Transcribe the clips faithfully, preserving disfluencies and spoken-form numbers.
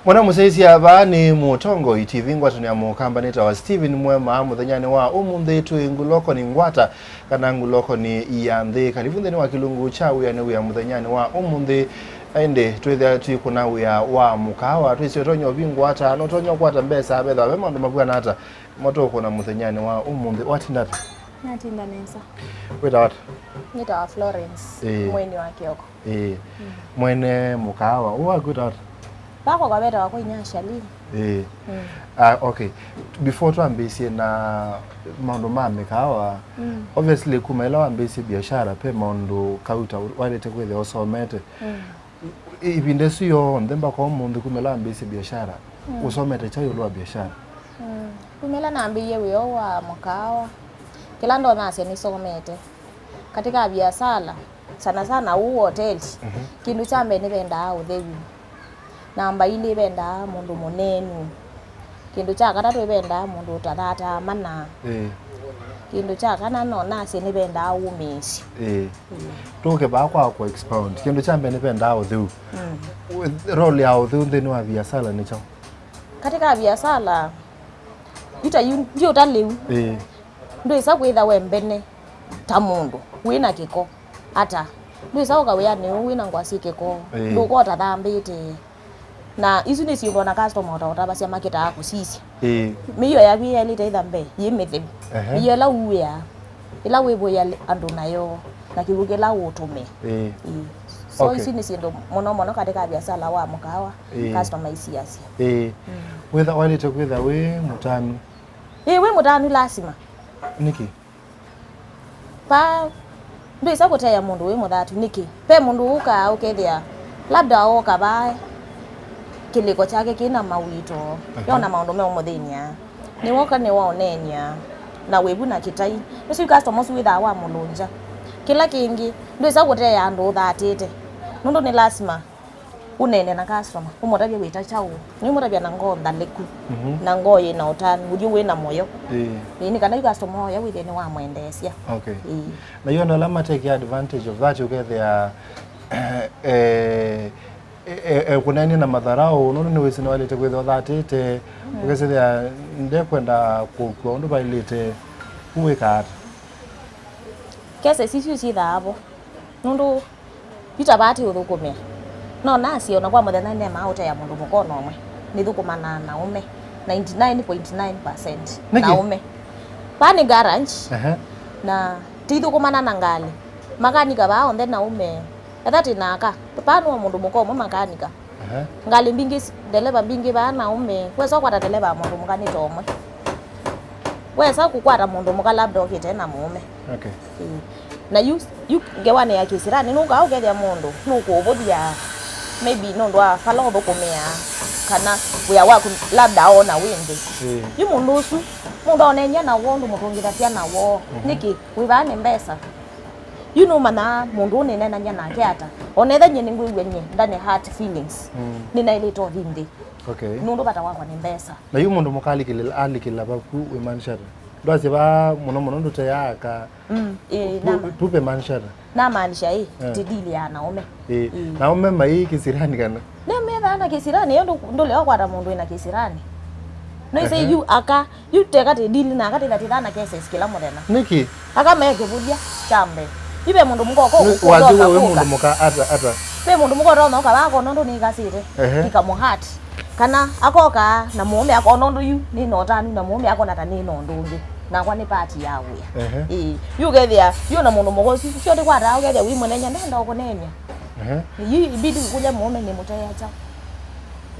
Mwana mũsyaĩĩsya, vaa nĩ Mũtongoi T V, ngwatanĩo ya Mũkamba. Nĩtawa Steven Mwema. Mũthenyanĩ wa ũmũnthĩ twĩ ngulokoni ngwata, kana ngulokoni ya nthĩ. Karibu nthĩnĩ wa kĩlungu kya wĩa nĩ wĩa mũthenyanĩ wa ũmũnthĩ. Ĩndĩ twĩthĩa twĩkũna wĩa wa mũkaawa, twĩsĩ ũtonya ũvingũa ata, na ũtonya ũkwata mbesa, vethĩwa ve maũndũ mavw'ana ata, matũkũna mũthenyanĩ wa ũmũnthĩ. Watinda ata? Natinda nesa. Wĩtawa ata? Nĩtawa Florence, Ĩĩ. Mweni wa Kĩoko. Ĩĩ. Mm. Mwene mũkaawa ũũ waku wĩtawa ata? Vakwa kwa vetawa kwa inya Shalini. Ĩĩ. Mm. Ah, okay. Before twambĩĩsye na maũndũ ma mĩkaawa, Mm. obviously kuma ĩla wambĩĩsye biashara, pe maũndũ kauta waĩlĩte kwĩthĩa ũsomete. Mm. Ĩvinda ĩsu yonthe mpaka ũmũnthĩ kuma ĩla wambĩĩsye biashara, Mm. ũsomete kyaũ ĩũlũ wa biashara? Mm. Kuma ĩla nambĩĩie wĩa ũũ wa mũkaawa, kĩla ndonasya nĩsomete. Katika biashara, sana sana ũũ hoteli, Mhm. kĩndũ kya mbee nĩvendaa ũtheu. Namba ilĩ vendaa mũndũ mũnenu. Kĩndũ kya katatũ ĩvendaa mũndũ ũtathataa mana. Ĩĩ. Kĩndũ kya kana no nasye nĩvendaa wũmĩĩsyo. Ĩĩ. Ĩĩ. Tũke vaa kwa kũ expound. Kĩndũ kya mbee nĩvendaa ũtheu. Mm. Role ya ũtheu nthĩnĩ wa viasala nĩ kyaũ? Katika viasala, yu ta yu, ndi ũta lĩu. Ĩĩ. Ndwĩsa kwĩtha we mbene ta mũndũ wĩ na kĩko. Ata? Ndwĩsa ũka wĩanĩ ũũ wĩ na ngũa syĩ kĩko. Ĩĩ. Ndũka ũtathambĩte. Na isu nĩ syĩndũ ona customer ũtaũtavasya makĩtaa kũsisya. Ĩĩ. Mĩio yaku yaĩlĩte ĩtha mbee, yĩ mĩtheu. Ehe. Mĩio ĩla uuĩaa, ĩla wĩvũĩa andũ nayo, na kĩw'ũ kĩla ũũtũmĩa. Ĩĩ. Ĩĩ. So Okay. isu nĩ syĩndũ mũno mũno katika viasala wa mũkaawa, Ĩĩ. customer isiasya. Ĩĩ. Mm. Wĩtha, waĩlĩte kwĩtha wĩ mũtanu. Ĩĩ, wĩ mũtanu lasima. Nĩkĩ? Vaa ndwĩsa kũteea mũndũ wĩ mũthatu nĩkĩ? Ve mũndũ ũkaa ũkethĩa labda ooka vaa kĩlĩko kyake kĩ na mawĩto, Aha. yona maũndũ meũmũthĩny'a. Nĩwoka nĩwaũneeny'a na wĩvu na kĩtai. Ũsu customer ũsu wĩthaa wamũlũngya. Kĩla kĩngĩ, ndwĩsa kũteea andũ ũthatĩte. Nũndũ nĩ lasima ũneene na customer, ũmũtavye wĩta kyaũ, nĩũmũtavya na ngoo nthalĩku, Mhm. na ngoo yĩ na ũtanu, ũthyũ wĩ na mũyo. Ĩĩ. Ĩĩ, nĩ kana yu customer oya wĩthĩe nĩwamwendeesya. Okay. Ĩĩ. Na yu andũ ala ma take advantage of that, ũkethĩa, eh, eh, eh, kũneenea na matharaũ, nũndũ nĩwĩsĩ nĩwaĩlĩte kwĩthĩa ũthatĩte, Mm. ũkesĩthĩa ndekwenda kũkua ũndũ vaĩlĩte, ũwĩkaa ata? Cases isu syĩthaa vo. Nũndũ Yu ta vaa ti ũthũkũmĩa. No nasye ona kwa mũthenya nĩnemaa ũtea mũndũ mũka ona ũmwe. Nĩthũkũmanaa na aũme ninety nine point nine percent. Nĩkĩ? Na aũme. Vaa nĩ garage. Ehe. Na tithũkũmana na ngalĩ. Makanika vaa onthe na aũme. Etha tĩ na aka. Vaa nũa mũndũ mũka ũmwe makanika. Ehe. Ngalĩ mbingĩ, ndeleva mbingĩ vaa na aũme. Wesa ũkwata ndeleva wa mũndũ mũka nĩ ta ũmwe. Wesa kũkwata mũndũ mũka labda okĩte na mũũme. Okay. Ĩĩ. Na yu, yu ngewanĩ ya kĩsirani, nũkaa ũkethĩa mũndũ nũkũũvũthya, maybe nũndũ wa vala ũthũkũmĩaa, kana wĩa waku labda oona wĩ nthĩ. Ĩĩ. Yu mũndũ ũsu, mũndũ aũneeny'a na woo, ndũmũtũngĩthasya na woo. Mhm. Nĩkĩ? Wĩ vaa nĩ mbesa. Yu nũmanyaa mũndũ ũũ nĩneenany'a nake ata? Ona ethĩwa nyie nĩngwĩw'a nyie ndane hurt feelings, Mm. nĩnaĩlĩte ũthi nthĩ. Okay. Nũndũ vata wakwa nĩ mbesa. Na yu mũndũ mũka alikĩlĩla, alikĩlĩla vaku wĩmaanisha ata? Ndwasye vaa mũno mũno ndũteaa aka. Mm, ĩĩ, tu-, nama. Tupe maanisha ata? Namaanisha ĩ, Eh. ti deal ya anaume. Ĩĩ. Ĩĩ. Na aũme mai kĩsirani kana? Nĩmethaa na kĩsirani, ĩyo ndũ-, ndũlea ũkwata mũndũ wĩna kĩsirani. No ĩsĩ Ehe. yu aka, yu teka ti deal na aka titha titha na cases kĩla mũthenya. Nĩkĩ? Aka me kĩvũthya kya mbee. Yu ve mũndũ mũka ũka Nĩ-, ũka wathi ũtonya we wĩ kũka. mũndũ mũka ata, ata? Ve mũndũ mũka ũtonya ũka vaa kona ũndũ nĩkasĩte. Ehe. Ikamũhurt. Kana akoka na mũũme akona ũndũ yu nĩ na ũtanu na mũũme akona ta nĩ na ũndũ ũngĩ. Nakwa nĩ part ya wĩa. Ehe. Ĩĩ. Yu ũkethĩa, yu na mũndũ mũka ũsu, sio ndĩkwataa ũkethĩa wĩ mũnenya, ndenda ũkũneeny'a. Ehe. Yu ibidi kũlya mũũme nĩ mũteea kyaũ.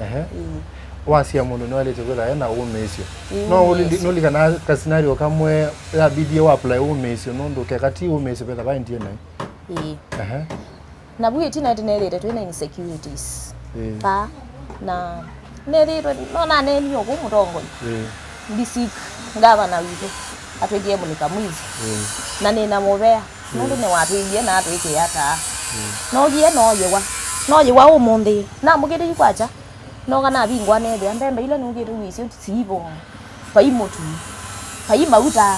Ehe. Ĩĩ. Wasya mũndũ nĩwaĩlĩte kwĩthĩwa ena ũmĩĩsyo. Ĩĩ, No ũli-, ũmĩĩsyo. Nũlikanaa ka scenario kamwe yabidie wa apply ũmĩĩsyo nũndũ keka ti ũmĩĩsyo vetha vaendie naĩ. Ĩĩ. Ehe. Na vu ĩtina ĩtĩ nĩthĩĩte twĩ na insecurities. Ĩĩ. Vaa, na nĩthĩĩtwe, no naneenie ũkũ mũtongoi. Ĩĩ. Ndisik, ngavana witũ, atwĩkie mũlika mwizi. Ĩĩ. Na nĩ na mũvea, nũndũ Ĩĩ. nĩwatwĩie na atwĩkĩa taa. Ĩĩ. Nookie nooyĩwa. Nooyĩwa ũmũnthĩ. Namũkĩte yu kwakya. Nooka navingũa neethĩa mbembe ila nũkĩte wĩsĩ siivo. Vai mũtu. Vai mauta.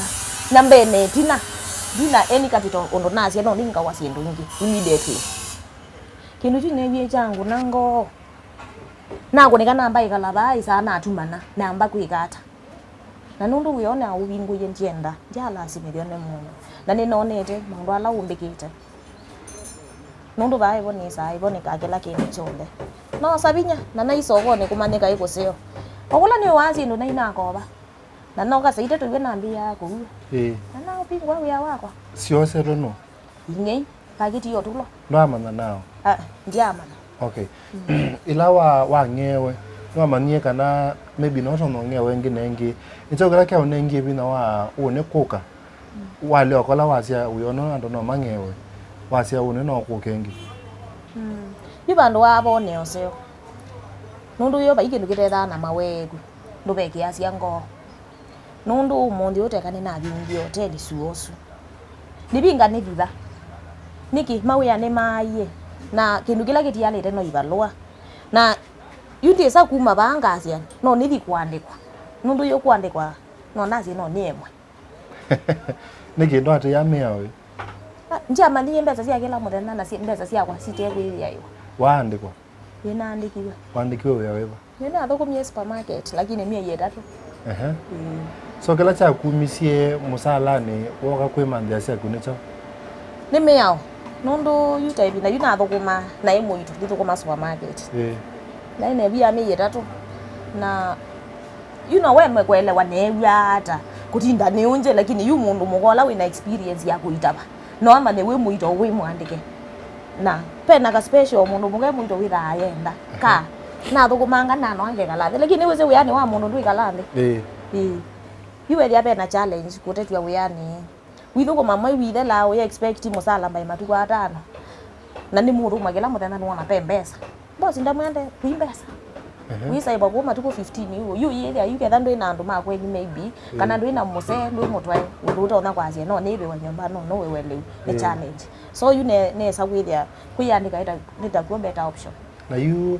Na mbene ĩtina. Ndina any capital ũndũ nasya no nĩngawa syĩndũ ingĩ immediately. Kĩndũ kyu neewie kyangũna ngoo. Nakũnĩka namba ĩkala vaa ĩsaa natumana, namba kwĩka ata? Na nũndũ wĩa ũneaũvingũie ndyenda, ndyalasimĩthw'a nĩ mũndũ. Na nĩnonete maũndũ ala ũmbĩkĩte. Nũndũ vaa ĩvo nĩsaa, ĩvo nĩkaa kĩla kĩndũ kyonthe. Noosa vinya, na naĩ sokonĩ kũmanyĩka ĩ kũseo. O kũla nĩũaa syĩndũ naĩ nakova. Na noka saa itatũ ĩw'e nambĩĩaa kũua. Ĩĩ. Na naũvingũa wĩa wakwa. Syoosetwe nũũ? Ing'ei, pakĩti yo tulo. Ndwamanya nao? Ah, ndyamanya. Okay. Ĩla wa wang'eewe, nĩwamanyie kana maybe no tonya ũng'eewe ĩngĩ na ĩngĩ? Nĩ kyaũ kĩla kyaũnengie vinya wa ũnĩ kũka? Walea ũkola wasya wĩona andũ no mang'eewe, wasya ũnĩ no kũke ĩngĩ? Mm. Yu vandũ wa vone ũseo. Nũndũ yo vai kĩndũ kĩtethaa na maweeku, ndũvekĩasya ngoo. Nũndũ ũmũnthĩ ũteka nĩnavingie oteli suosu. Nĩvinga nĩvitha. Nĩkĩ? Mawĩa nĩmaaie. Na kĩndũ kĩla kĩtialĩte no ivalũa. Na yu ndyĩsa kuma vaa ngasya, no nĩthi kũandĩkwa. Nũndũ yu kũandĩkwa, no nasye no nĩemwe. Nĩkĩ ndwatĩĩa mĩao ĩ? Ah, ndyamanyie mbesa sya kĩla mũthenya na si-, mbesa syakwa sitekwĩthĩaĩwa. Waandĩkwa? Nĩnaandĩkiwe. Waandĩkiwe wĩa wĩva? Nĩnathũkũmie supermarket, lakini myei ĩtatũ. Ehe. Ĩĩ. So kĩla kyakumisye mũsalanĩ wooka kwĩmanthĩa syaku nĩ kyaũ? Nĩ mĩao. Nũndũ yu ta ĩvinda yu nathũkũmaa, naĩ mũito, ndithũkũma supermarket. Ĩĩ. Naĩ neevia myei ĩtatũ. Na yu no wemwe kũelewa neew'aa ata kũtinda nĩũngye, lakini yu mũndũ mũka ũla wĩna experience ya kũitava, no amanye wĩ mũito wĩ mũandĩke. Na pena ka special mũndũ mũka e mũito wĩthaa ayenda. Ka nathũkũmanga nanoa ngekala nthĩ, lakini wĩsĩ wĩanĩ wa mũndũ ndwĩkala nthĩ. Ĩĩ. Ĩĩ. Yu wethĩa pena challenge kũtetw'a wĩanĩ. Withũkũma mwei withela, ũya expect mũsala mbaĩ matukũ atano. Na nĩ mũthũkũma kĩla mũthenya nĩwona pe mbesa. Boss ndamwende kwĩ mbesa. Ehe. Wĩsaiva kũu matukũ fifteen yu, yu yĩthĩa yu ketha ndwĩ na andũ ma kwenyu maybe, kana ndwĩ na mũsee, ndwĩ mũtwae, ũndũ ũtonya kwasya, no nĩĩvĩwe nyũmba, no, no wĩwe lĩu, nĩ challenge. So yu ne-, nesa kwĩthĩa, kwĩyandĩka ĩta-, nĩ takuo better option. Na yu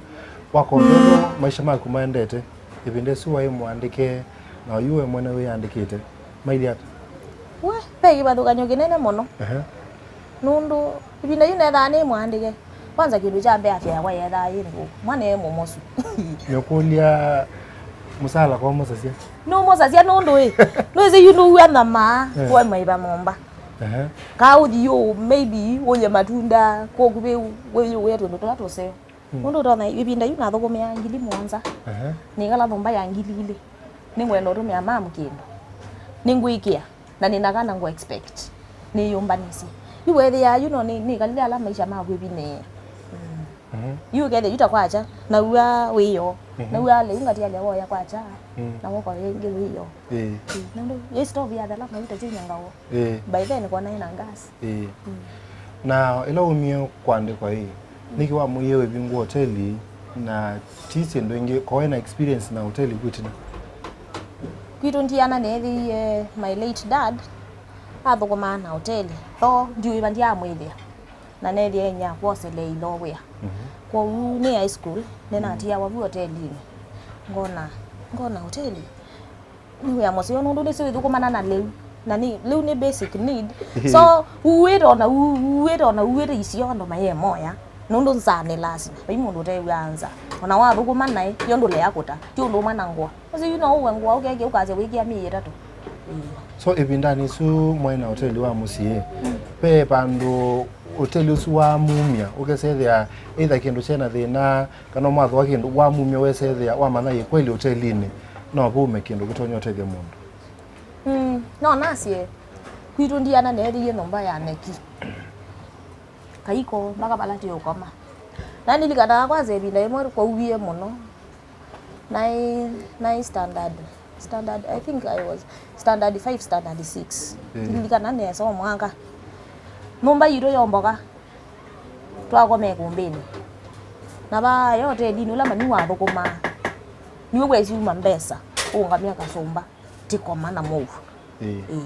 wakombothwa maisha maku maendete, ĩvinda ĩsu waĩ mũandĩke, na yu we mwene wĩyandĩkĩte, mailyĩ ata? We, ve kĩvathũkany'o kĩnene mũno. Ehe. Nũndũ ĩvinda yu nethaa nĩ mũandĩke. Kwanza kĩndũ kya mbee afya yakwa yethaa yĩ nthũku. Mwana e mũmosu. Nĩũkũlya mũsala kwa mũsasya? Nũmũsasya nũndũ ĩ. Nũĩsĩ yu nũua nyamaa, eh, kwa maiva momba. Ehe. Kaa ũthi ũ, maybe ũye matunda, kwoku wĩ, wĩ, wĩ twĩndũ tũla tũseo. Mm. Nũndũ ũtonya, ĩvinda yu nathũkũmĩaa ngili mũonza. Ehe. Nĩkala nyũmba ya ngili ilĩ. Nĩngwenda ũtũmĩa mam kĩndũ. Nĩngwĩkĩa. Na nĩna kana ngũ expect. Nĩyũmbanĩsye. Yu weethĩaa yu no nĩ, nĩkalile ala maisha ma kwĩvinĩĩa. Mm. Mhm. Yu ũkethĩa yu ta kwakya, naua wĩoo. Mhm. Naua lĩu ngatialya woya kwakya. Mm. Na wokoya ĩngĩ wĩoo. Ĩĩ. Ĩĩ, nũndũ yĩ stove yathela mauta kyu nyangawa. Ĩĩ. By then nĩkwona ĩna gas. Ĩĩ. Mm. Na ĩla waumie kũandĩkwa ĩ, nĩkĩ wamũie wĩvingũe hoteli na ti syĩndũ ingĩ, ko wĩ na experience na hoteli ku ĩtina? Kwitũ ndiana neethĩie my late dad athũkũmaa na hoteli. Though ndiũĩva ndyaamwĩthĩa. Na neethĩa ĩnyia kwosele ilo wĩa. Mhm. Kwoou nĩ high school, nĩnatiawa vu hotelinĩ. Ngona, ngona hoteli. Nĩ wĩa mũseo nũndũ nĩsyo ithũkũmana na lĩu. Na nĩ, lĩu nĩ basic need. So, uuĩte ona, u-, uuĩte ona, uuĩte isio andũ mayemoya. Nũndũ nzaa nĩ lasima. Vai mũndũ ũtew'aa nzaa. Ona wathũkũma naĩ, yo ndũlea kũta. Ti ũndũ ũmwe na ngũa. Ũsu yu no ũwe ngũa ũkeke ũkasya wĩkĩa myei ĩtatũ. Ĩĩ. So, ĩvindanĩ ĩsu mwaĩ na hoteli wa mũsyĩ, mm, ve vandũ hoteli ũsu wamumya, ũkesethĩa either kĩndũ kyena thĩna, kana mwathũa kĩndũ, wamumya wesethĩa, wamanya yĩ kweli hotelinĩ no vume kĩndũ kĩtonya ũtethya mũndũ? Mm, no nasye, kwitũ ndiana neethĩie nyũmba ya nyeki. Kaiko, mpaka vala tũũkoma. Na nilikanaa kwanza ĩvinda yĩmwe kwauwie mũno. Naĩ, naĩ standard, standard, I think I was standard five, standard six. Mm. Ndilikana nesa o mwaka. Nyũmba yitũ yomboka. Twakoma ĩkũmbĩnĩ. Na vaa yo hotelinĩ ũla mami wathũkũmaa. Nĩwe wesiuma mbesa, ũũngamya kasũmba, tikoma na mũu. Ĩĩ. Ĩĩ.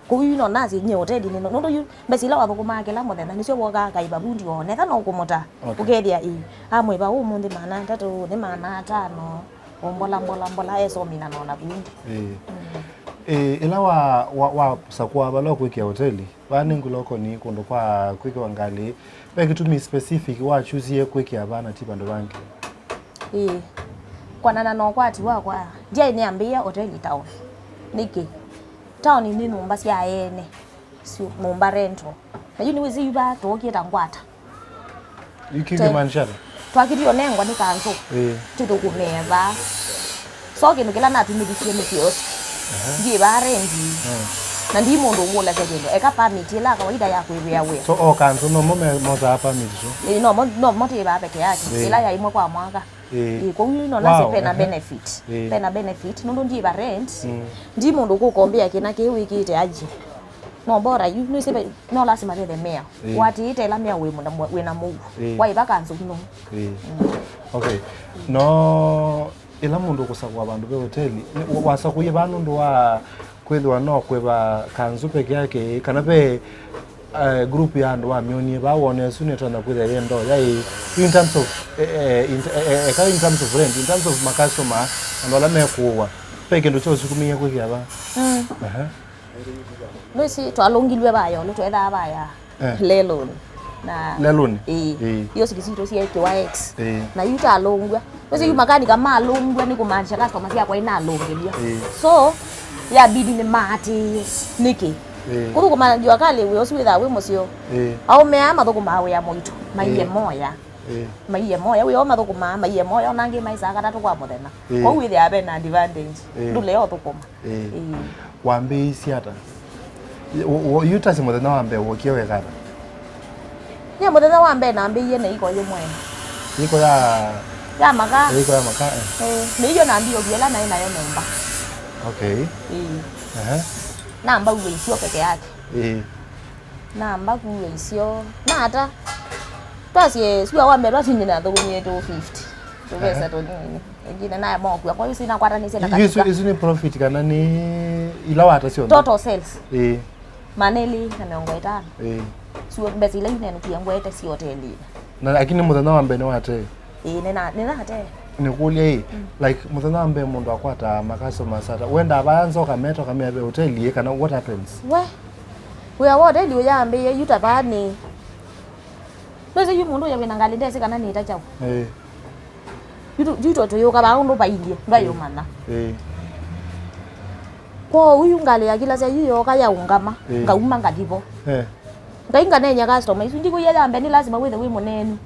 Kũu yu no nasye nyie hoteli nĩ, nũndũ yu mbesa ila wathũkũmaa kĩla mũthenya nĩsyo wokaa kaiva vundi wone kana ũkũmũta. Okay. Ũkethĩa ĩĩ, amwĩva ũmũnthĩ maana atatũ, nĩ maana atano, o mbola, mbola, mbola, esomina nona vundi. Ĩĩ. Mm. Ĩĩ, ĩla wa, wa, wasakũa vala ũkwĩkĩa hoteli, vaa nĩ ngulokoni kũndũ kwa kwĩkĩwa ngalĩ, ve kĩtumi specific wachusie kwĩkĩa vaa na ti vandũ vangĩ? Ĩĩ. Kwanana na ũkwati wakwa, ndyaĩ nĩambĩĩa oteli town. Nĩkĩ? Town nĩ nyũmba sya ene, syo nyũmba rental. Na yu nĩwĩsĩ yu vaa tũũkie ta ngwata. Yu kĩu kĩmaanisha ata? Twakirie ũnengwa nĩ kanzũ. Ĩĩ. Tũtũkũmĩe vaa. So kĩndũ kĩla natũmĩthisye nĩ kioski. Aha. Ndiĩ vaa rendi. Mm. Na ndi mũndũ ũngũlasya kĩndũ. Eka permit ĩla ya kawaida ya kwĩvĩa wĩa. So o kanzũ nomo me- mosaa permit tu? Ĩĩ, nomo, nomo twĩ vaa peke yake. Ĩĩ. Ĩla ya ĩmwe kwa mwaka. Ĩĩ. Ĩĩ, kwoou nona sĩ pena benefit. Ĩĩ. Pena benefit, nũndũ ndiĩva rent, mm, ndi mũndũ ũkũkombea kĩna kĩĩ wĩkĩte aje. No bora yu, nĩsĩ ve- no lasima vethe mea. Ĩĩ. Watĩĩte ĩla mea wĩ mũna- wĩna mũuo. Ĩĩ. Waĩva kanzũ no. Ĩĩ. Mm. Okay. No ĩla mũndũ ũkũsakũa vandũ ve hoteli, nĩ- wa- wasakũie vaa nũndũ wa kwĩthĩwa no kũĩva kanzũ peke yake, kana ve, eh, group ya andũ wamyonie vaa wone ĩsu nĩtonya kwĩthĩa yĩ ndoo yaĩ, in terms of, eh, eh, in, eh, eh, eka in terms of rent, in terms of makastoma, andũ ala mekũũa, ve kĩndũ kyaũsukumĩie kwĩkĩa vaa? Mm. Aha. Nĩsĩ twalũngilw'e vaya ũlũ tweethaa vaya. Eh. Leloni. Na leloni? Ĩĩ. Ĩĩ. Iyo sikisitũ syeekĩwa X. Ĩĩ. Na yu talũngw'a. Nĩsĩ yu makanika malũngw'a nĩ kũmaanisha customer syakwa inalũngĩlw'a. Ĩĩ. So, yabidi nĩmaatĩĩe. Nĩkĩ? Ĩĩ. Kũthũkũma jua kali wĩa ũsu wĩthaa wĩ mũseo. Ĩĩ. Aũme aa mathũkũmaa wĩa mũito. Maiye moya. Ĩĩ. Maiye moya. Wĩa ũũ mathũkũmaa, maiye moya. Ona angĩ maisaa katatũ kwa mũthenya. Ĩĩ. Kwoou wĩthĩaa ve na advantage. Ĩĩ. Ndũlea ũthũkũma. Ĩĩ. Ĩĩ. Wambĩĩisye ata? Yu tasi mũthenya wa mbee wookie weka ata? Nyie mũthenya wa mbee nambĩĩie na iko yĩmwe. Iko ya? Ya makaa. Iko ya makaa, eh. Ĩĩ. Nĩ iyo nambĩĩie ĩla naĩ nayo nyũmba. Okay. Ĩĩ. Ehe. Namba uwe isio peke yake. Ĩĩ. Namba kuwa isio. Nata. Twasie sua wa mbee twasinye na thũkũmie two fifty. Tũvesa tũnini. Ĩngĩ nĩ naĩ mokua. Kwa hiyo sinakwatanisye na isu, katika isu nĩ profit kana nĩ ila wata syonthe? Total sales. Ĩĩ. Maana elĩ na mĩongo ĩtano. Ĩĩ. Sio mbesa ila inenũkie ngwete si hotelinĩ. Na lakini mũthenya wa mbee nĩ wate? Ĩĩ, nĩna- nĩnate. Nĩkũlya ĩ, mm, like, mũthenya wa mbee mũndũ akwataa ma customers ata? Wendaa vaya nza ũkameta ũkamea ve hoteli ĩ kana what happens? We, wĩa wa hoteli ũyambĩĩe yu ta vaa nĩ. Nĩsĩ yu mũndũ ũya wĩna ngalĩ ndesĩ kana nĩta kyaũ. Ĩĩ. Yu tũ- yu tũ- tũyũka vaa ũndũ vailyĩ, ndwayũmanya. Ĩĩ. Kwoou yu ngalĩ ya kĩlasya yu yooka yaũngama, ĩĩ, ngauma ngathi vo. Eh. Ngai nganeeny'a customer isu, ndikwĩie ya mbee nĩ lasima wĩthe wĩ mũneenu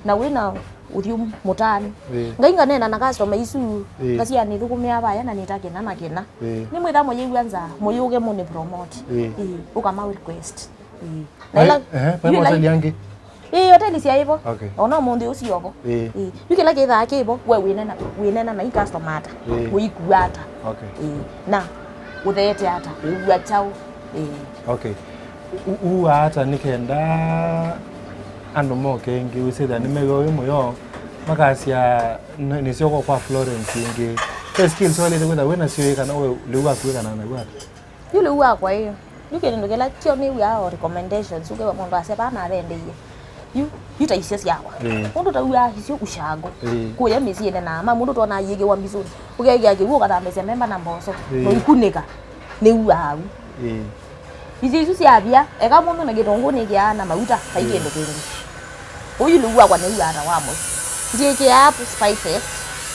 na wĩ na ũthyũ mũtanu. Ĩĩ. Ngai nganeena na customer isu, ĩĩ, ngasya nĩthũkũmĩa vaya na nĩta kĩna na kĩna. Ĩĩ. Nĩmwĩtha mũyĩw'a nzaa, mũyũke mũnĩ promote. Ĩĩ. Ĩĩ, ũkama request. Ĩĩ. Na vai- ĩla- ehe, vai yu ĩla- moteli angĩ? Ĩĩ, hoteli syaĩ vo. Okay. Ona ũmũnthĩ ũcio vo. Ĩĩ. Ĩĩ. Yu kĩla kĩthaa kĩ vo, we wĩnena, wĩnena na i customer ata? Ĩĩ. Ũikua ata? Okay. Ĩĩ. Na ũtheete ata? Ũua kyaũ? Ĩĩ. Okay. U- uaa ata nĩ kenda andũ moke ĩngĩ wĩsĩthĩa nĩmew'a wĩ mũyo makasya nĩ- nĩsyo kwa Florence ĩngĩ? Ve skills waĩlĩte kwĩtha wĩ nasyo ĩ kana we lĩu waku wĩkana naw'o ata? Yu lĩu wakwa ĩ, yu kĩndũ kĩla kyo nĩw'aa o recommendations, ũkĩwa mũndũ asya vaa navendeie. Yu, yu ta isyo syakwa. Ĩĩ. Mũndũ taw'aa isyo ushago. Ĩĩ. Kũya mĩsyĩnĩ na ama, mũndũ twonaa yĩkĩwa mbisũnĩ. Ũkekĩa kĩw'ũ ũkathambĩsya memba na mboso. Ĩĩ. Noikunĩka. Nĩw'aa u. Ĩĩ. Isyo isu syavya, eka mũndũ na kĩtũngũ nĩkĩaa na mauta, vai, ĩĩ, kĩndũ kĩngĩ. Ũyu lĩu wakwa nĩw'aa ta wa mũsyĩ. Ndiĩkĩaa spices,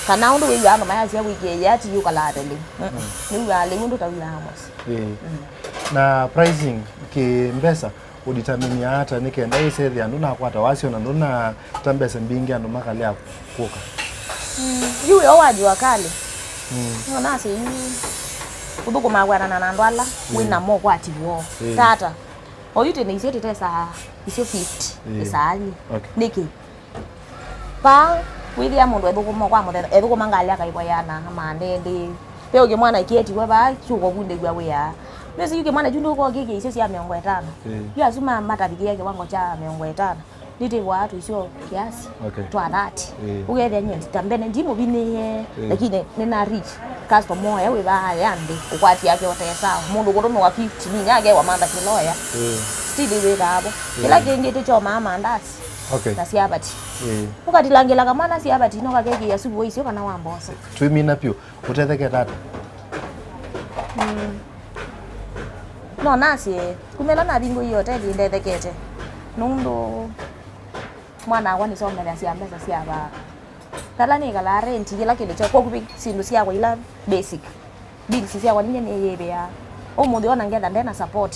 kana ũndũ wĩw'aa andũ mayasya wĩkĩe yati yũkalaa thelĩ. Mm-mm. Mm. Nĩw'aa lĩu ũndũ taw'aa mũsyĩ. Ĩĩ. Mm. Na pricing kĩ mbesa ũdetermine ata nĩ kenda wĩsethĩa ndũnakwata wasyo na ndũnata mbesa mbingĩ andũ makalea kũka? Mm, yu wĩa wa jua kali. Mm. Nonasĩ yu ũthũkũmaa kwanana na andũ ala, mm, wĩ namo ũkwati woo. Ĩĩ. Tata, oyu twĩ na isyo tũtesaa isyo fifty, ĩĩ, ĩsaani. Okay. Nĩkĩ? Vaa, wĩthĩa mũndũ ethũkũma kwa mũthenya, ethũkũma ngalĩ akaĩkwa yana, amande ĩndĩ. Ve ũngĩ mwana ĩkĩetiwe vaa, kyũkwa vundĩw'a wĩa. Nĩsĩ yu kĩmwana kyu ndũkokĩkĩa isyo sya mĩongo ĩtano. Ĩĩ. Yu asu ma- matavikĩe kĩwango kya mĩongo ĩtano. Nĩtĩvwaa tũisyo kiasi, okay, twa thirty. Ĩĩ. Ũkethĩa nyie ndita mbene, ndimũvinĩĩe, ĩĩ, lakini nĩna reach customer ũya wĩ vaa ya nthĩ, ũkwati yake ũte sawa. Mũndũ kũtũmĩwa fifty, ninya akewa mantha kĩloya. Ĩĩ. Still wĩthaa vo. Ĩĩ. Kĩla kĩngĩ tũkyomaa mandasi. Okay. Na syavati. Ĩĩ. Ũkatilangĩla kamwana syavati, no kakekĩĩa supu wa isyo kana wa mboso. Twĩmina vyũ, ũtethekete ata? Mm. No nasye, kuma ĩla navingũie hoteli ndethekete. Nũndũ mwana wakwa nĩsomethasya mbesa sya vaa. Vala nĩkalaa, rent, kĩla kĩndũ kyakwa, kũvĩ syĩndũ syakwa ila basic. Bills syakwa ninyie nĩyĩvĩaa. Ũmũnthĩ ona ngetha ndena support,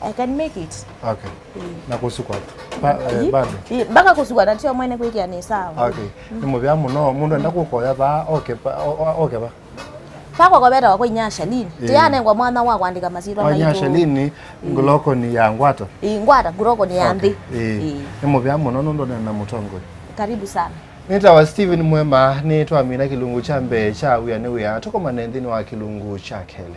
I can make it. Okay. Mm. Na kũsukwa ba- eh, Ii, bado. Ii, mpaka kũsukwa na tio mwene kwĩkĩa nĩ sawa. Okay. Nĩ mũvea mũno, mũndũ enda kũkoya vaa, okay, va- o- o- okay, va. Vakwa kovetawa kwa inya Shalini. Ĩĩ. Tianengwa mwana wa kwandĩka masyĩtwa maitũ. Wa inya Shalini, mm, ngulokoni ya ngwata. Ĩĩ, ngwata, ngulokoni ya nthĩ. Okay. Ĩĩ. Ĩĩ. Nĩ mũvea mũno nũndũ nena mũtongoi. Karibu sana. Nĩtawa Steven Mwema, nĩ twamina kĩlungu kya mbee kya wĩa nĩ wĩa, tũkomane nthĩnĩ wa kĩlungu kya kelĩ.